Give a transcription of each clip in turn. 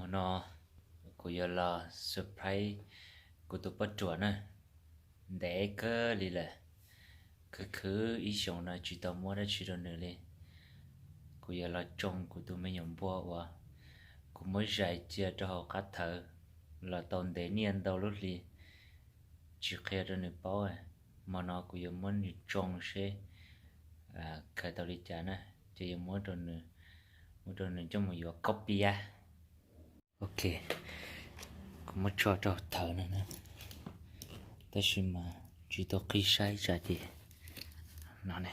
No kuv yuav los surprise kuv tus poj ruam na, ntev kawg li lawm, khwv khwv ib xyoos no tsis tau muab dab tsi rau nws li. Kuv yuav los tsoo kuv tus me nyuam npua uas kuv muab zais cia rau hauv qab thawv los tau ntev niaj ntau lub hli, tsis qhia rau nws paub. Hmo no kuv yuav muab nws tsoo seb khaws tau li cas na, ces yuav muab rau nws, muab rau nws coj mus yuav khob piab. Ok, kuv muab tso rau thawv no na, tab sis mas tsis tau qhib saib tsam ces no ne,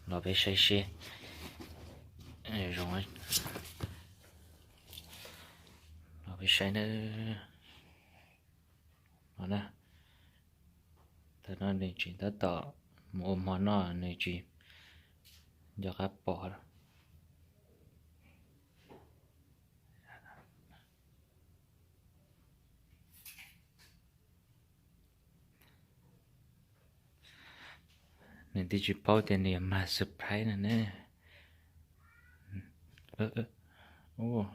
los peb saib seb zoo, los peb saib na. No na, thaum no nws tseem tab tom mus ua hmo noj, nws tsis nco qab pom. Nws twb tsis paub tias nws yuav mag surprise no ne.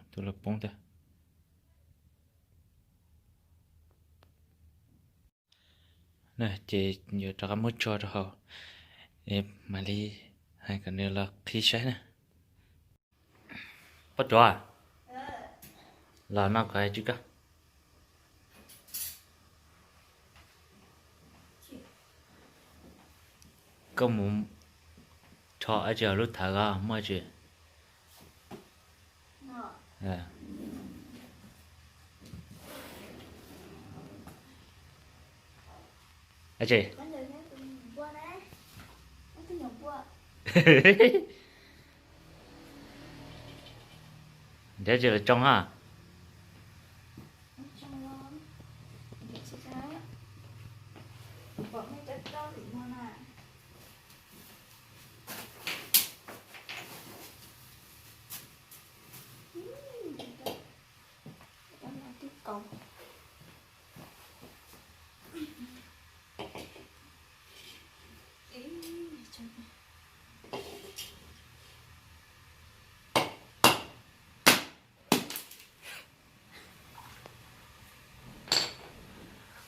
Tus los poob ntag. Ces yuav rov qab muab tso rau hauv, mam li hais kom nws los qhib saib na. Poj ruam, los no kuv hais rau koj. Koj mus rho dab tsi hauv lub thawv os, muaj dab tsi? Dab tsi? Nrhiav dab tsi los tsoo ha?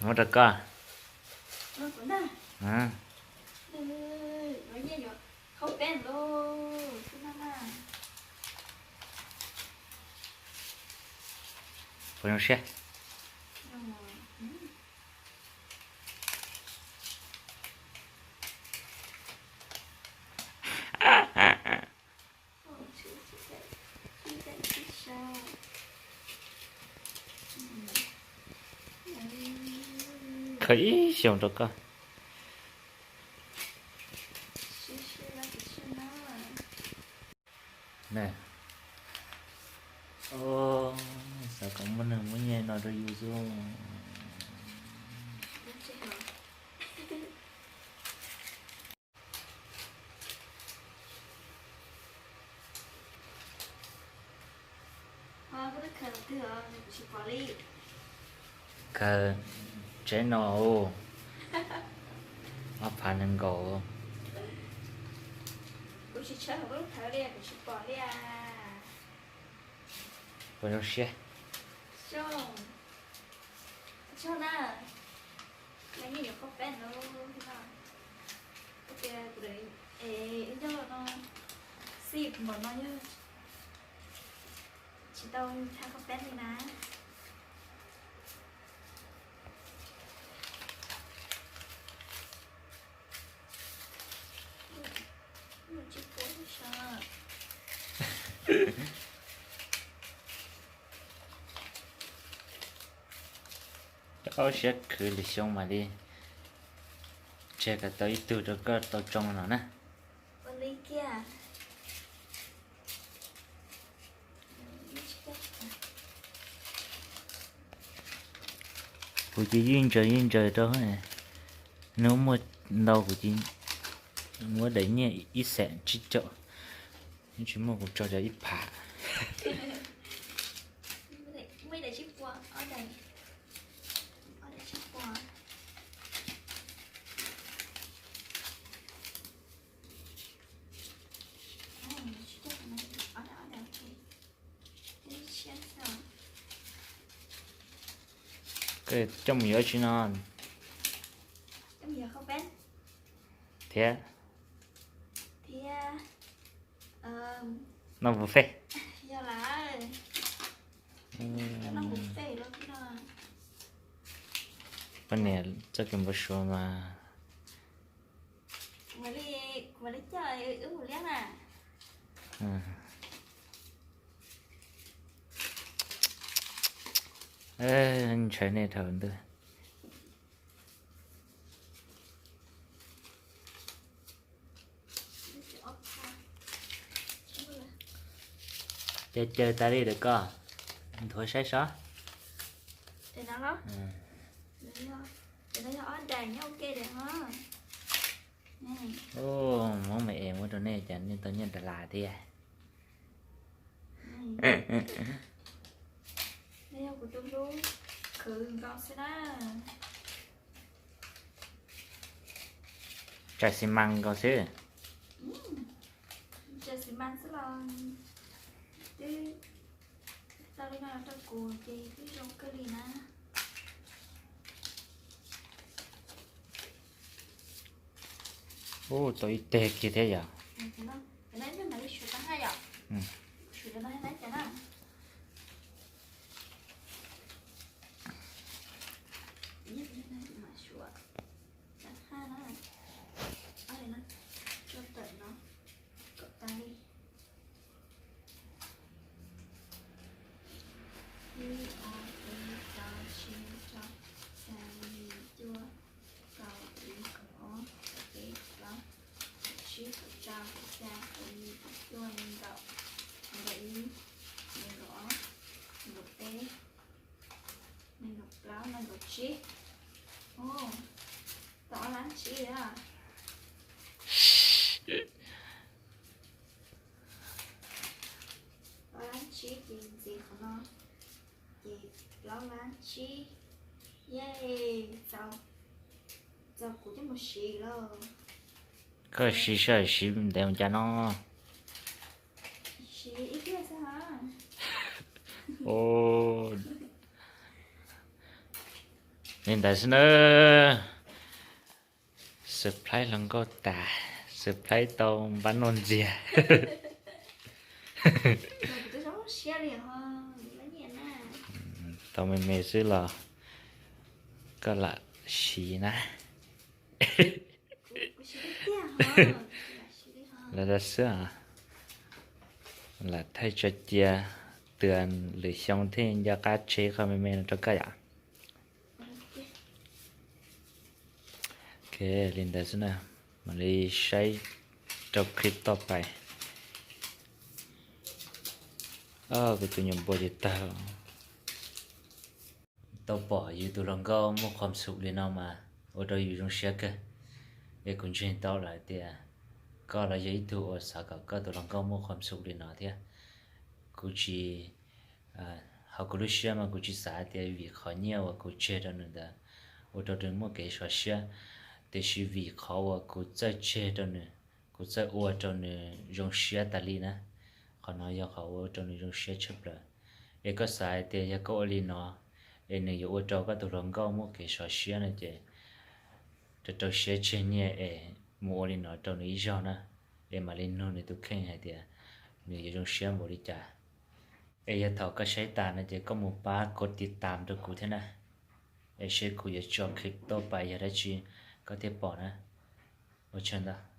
Muab rau koj. Puas zoo siab? Khaws ib xyoos rau koj. Xav kom muaj neeg muab nyiaj no rau yus xwb. Khaws tsev no, ob phav nees nkaum. Puas zoo siab? Tsis tau tha koj peb li na. Koj siab khwv lwm xyoo mam li tseg kom tau ib tug rau koj tau tsoo no na. Kuv ces yeej ntsaws yeej ntsaws rau, nws muaj ntau kuv ces muab daim nyiaj ib xees tsib caug, yeej tsis muaj kuv tso cov ib phav. Coj mus yuav tsi no? Thiab noj buffet. Poj niam txoj kev npau suav mas. Ntshai nej dhau ntuj. Caw caw tas li lawm koj nthuav saib seb. Muab me es muab rau nej cas nej tau nyiaj tas las thiab. Tsawg xi mas nkaus xwb. Ub, tau ib teg kiag thiab yom. Ib, ob, peb, plaub, tsib, rau, xya, yim, cuaj, kaum, ib, kaum ob, kaum peb, kaum plaub, kaum tsib, kaum rau, kaum xya, kaum yim, kaum cuaj, nees nkaum, nees nkaum ib, nees nkaum ob, nees nkaum peb, nees nkaum plaub, nees nkaum tsib. Tau ob lab tsib a. Ob lab tsib ces ntxiv qhov no ces plaub lab tsib. Yay, txaus kuv coj mus siv lawm. Koj siv sij hawm siv ntev mus cas no? Siv ib pliag xwb os. Li ntawd xwb na. Surprise hluas nkauj tas, surprise tau npab noj ntxiag. Tau me me xwb los koj lam siv na. Lawv xwb, lam thaij tso cia, tws lwm xyoo thiaj nco qab tseg qhov me me no rau koj yom. Ok, li ntawd xwb na, mam li saib rau clip toj pais. Kuv tus nyuam npua tsis tawg. Tau pom yus tus hluas nkauj muaj qhuas xum li no mas ua rau yus zoo siab kawg. Es kuv ntseeg tau lawm tias koj los yog ib tug uas xav kom koj tus hluas nkauj muaj qhuas xum li no thiab. Kuv tsis, hauv kuv lub siab mas kuv tsis xav tias vim qhov nyiaj uas kuv tseg rau nws ntawd ua rau nws muaj kev sov siab, tiam sis vim qhov uas kuv txawj tseg rau nws, kuv txawj ua rau nws zoo siab tas li na. Qhov no yog qhov ua rau nws zoo siab tshaj plaws. Es koj xav hais tias yog koj ua li no es nws yuav ua rau koj tus hluas nkauj muaj kev sov siab no ces rau rau siab tseg nyiaj es mus ua li no rau nws ib zaug na, es mam li nug nws tus kheej hais tias nws yuav zoo siab npaum li cas. Es yog thaum koj saib tas no ces koj mus pab kov tiv tam rau kuv thiab na, es seb kuv yuav tso clip toj pais yog dab tsi koj thiaj pom na. Ua tsaug ntau.